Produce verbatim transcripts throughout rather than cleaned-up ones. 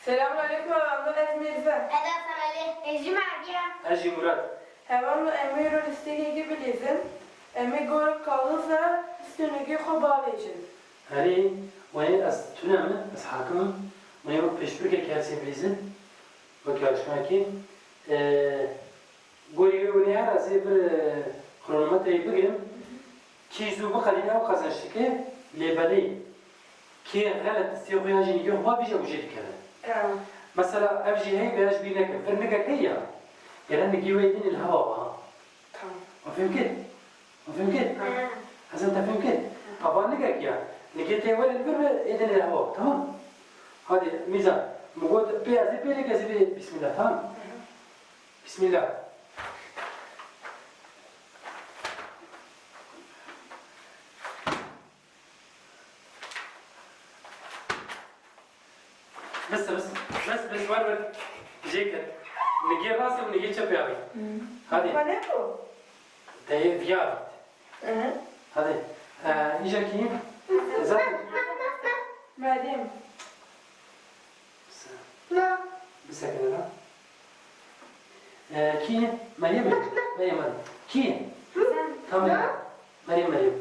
Selamun aleykum, hevalno, ez Mîrze. Ez Hasan Alî. Ez jî Merdiye. Ez jî Murat. Hevalno, em ê îro lîstekekê bilîzin. Em ê gorek kaxizê lîstekê xwe bavêjin. Erê, wê ez tune me, ez hakim im. Wê wek pêşbirkek her sê bilîzin. Wek yarışmayekê. Ee, Gorî wê winê her ez ê vir, e, kronometreyê bigirim. Kî zû biqedîne ew qezenç dike, lê belê kê xelet lîsteyê xwe ya jî nigê xwe bavêje ew jê dikeve. Tamam. Mesela ev jî heye, vêya ji bîr neke. Vir nigek heye ya. Gere nigê wê dinê li hewa ba. Tamam. Wan fêm kir? Wan fêm kir? Ha. Hesen te fêm kir? Ha, va nigek ya. Nigê tê were li vir ve ê dinê li hewa. Tamam. Hadi Mîza. Min got pê ez ê pê neke ez ê bê bismillah, tamam? Hı hı. Bismillah. Bes, bes, bes, bes, wer, wer. Jê ket. Nigê rastê û nigê çepê avî. Hmm. Hadi. Xwe ne ku? Te yê viya avît. Hı. Hadi. Ee, îja kî? Zaten. Meryem. Bisekine lan. Ee, kî ye? Meryem mi? Meryem, hadi. Kî ye? Tamam. Meryem, Meryem.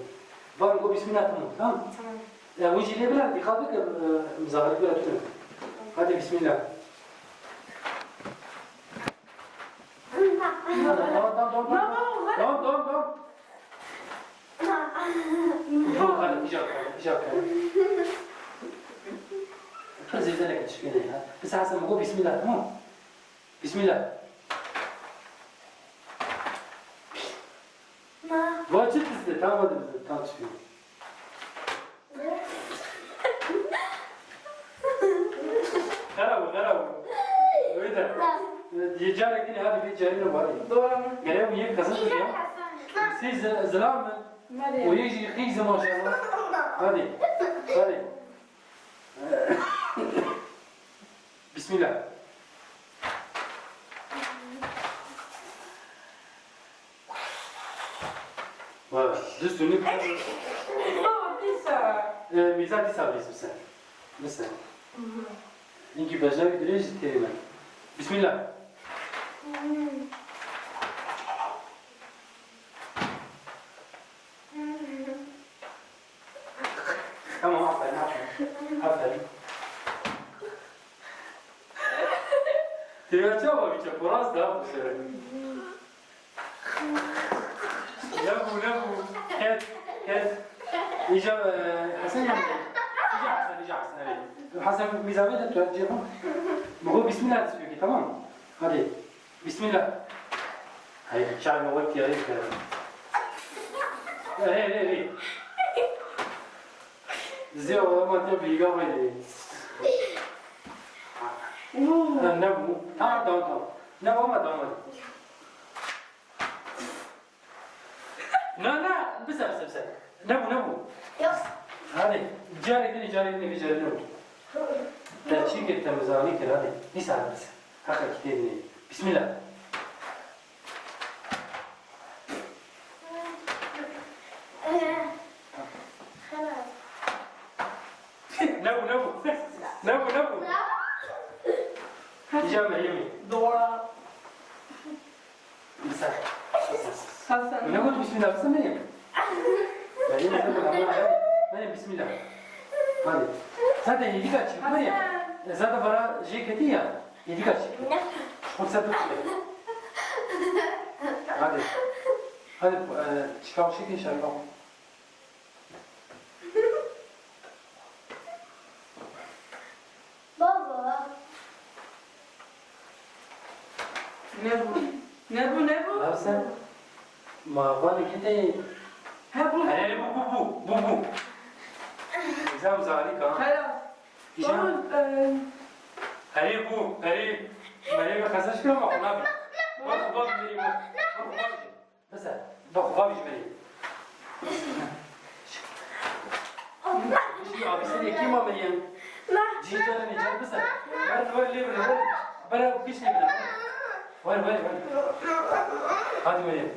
Van go bismillah, tamam, tamam. Tamam. Ee, wî jî lê bila, dîqat bike, e, mizahir bila tune. Hadi bismillah. Tamam, tamam, tamam, tamam. Tamam, tamam, tamam. Yok, hadi, icap ver, icap ver. Pir zêde neke çikêne ya. Mesela Hasan, go bismillah, tamam. Bismillah. Ma. Va çi tiste, tamam, hadi, tamam, çikêne. Xera bû, xera bû. Wê de. Yê carek din hadi vê carî ne warî. Doğru mu? Gere bû yek qezenç ya. Sê zi-, zilam mi? Meryem. O yek jî qîz maşallah. Hadi. Hadi. Bismillah. Wa, dust û nik. Baba, dîsa. E, Mîza dîsa bîst bise. Bise. Hinkî bejarî dirêj jî têrê me. Bismillah. Tamam, aferin, aferin. Aferin. Têra çawa biçe, poraz da bu sefer. Nebû, nebû. Kes, kes. Îca, e, Hesen yandı. Îca Hesen, îca Hesen, evet. Hesen mizahê de tu, cihê xwe. Bixwe bismillah dest pê bike, tamam mı? Hadi. Bismillah. Hey, çay mı vakti ya, hey, hey, hey. Ziya, ama te bilga var ya. Ha, nebû. Tamam, tamam, tamam. Nebû ama tamam. Na, na, bise, bise, bise. Nebû, nebû. Yok. Hadi, carê din, carê din, carê din. Te çi kir, te mizanî kir, hadi. Dîsa bise. Heqekî tê dinê. Bismillah. Nebû, nebû. Nebû, nebû. Îca Meryemê. Doğru. Bise. Hasan. Ne gotu bismillah, bise Meryem? Meryem, bise, Meryem, Meryem, bismillah. Hadi. Zaten yedika çek, Meryem. Hasan. E, zaten bana şey keti ya. Yedika çek. Ne? Hadi. Hadi, e, çıkar şey ki şarkı. Baba. Nebû. Nebû, nebû. Nabse. Ma vanê kitê. He, bû. Erê, bû, bû, bû, bû, bû. Zam zarî ka. Xelas. Îşan. Baba, e, Erê, bû, erê. Merê ve xezeş kira ma xwe nabî. Bak, bak, bak. Bak, bak. Bise, bak, xwe bavêj berê. Bişkî, abi, sen yekî ma Meryem. Cî, carê nê, car, bise. Ver, ver, lê bire, ver. Bere, giş lê bire, ver. Ver, ver, ver. Hadi Meryem.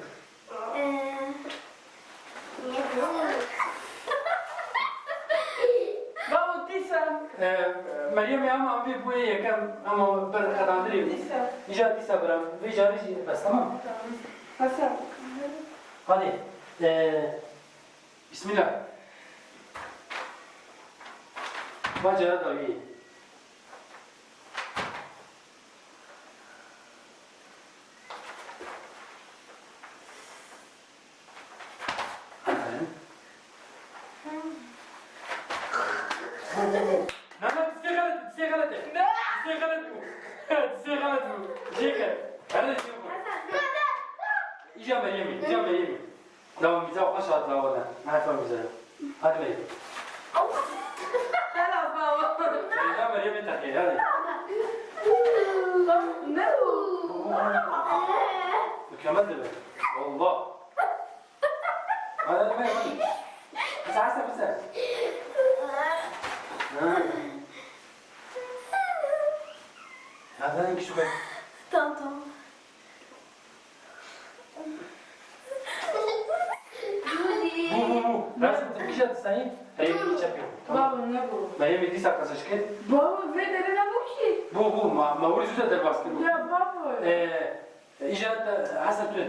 Baba, dîsa. Ee, Meryemê ama vê bûye yekem ama ber qedandirê bû. Dîsa. Îca dîsa bira. Vê carê jî bes, tamam. Tamam. Hasan. Hadi. Ee, Bismillah. Va cara dawiyê. Aferin. Na, na, dizê xelet, dizê xelet e. Dizê xelet bû. Dizê xelet bû. Jêke. Hele jêke. Îca Meryemê, îca Meryemê. Devam, bize xweş hat lawada. Aferin bize. Hadi Meryem. Xelas baba. Îca Meryemê teqê, hadi. Ne bu? Mükemmel de be. Allah. Hadi, hadi, hadi, hadi. Bize, bize, bize. Ha. Hadi, hadi, küçük be. Tamam, tamam. Bu, bu, bu. Rasim, tu kişa tu sayın. Hey, bir çap yok. Tamam. Baba, ne bu? Meryemê dîsa qezeşkir. Baba, vê derê ne bu ki? Bu, bu. Ma, ma vur yüzü derbas kir. Ya baba. Ee, Îca te, Hesen tu.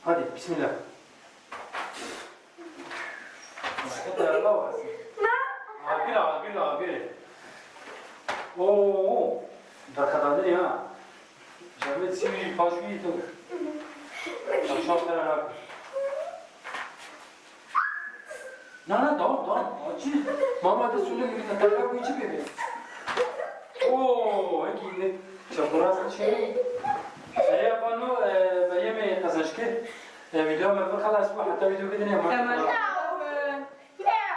Hadi, bismillah. Agir, agir, agir. Oo, berxedanê ya. Cemil sivî paşûyî tu. Şapşal tera nakir. Na, na, devam, devam. Acil. Mama de sulu gibi, ne kadar bu içi bebe. Oo, hangi ne? Çaburas şey. Eya bano, e, Meryemê qezeşkir. E, video me pir xelas bû, heta video bidinê ma. Tamam.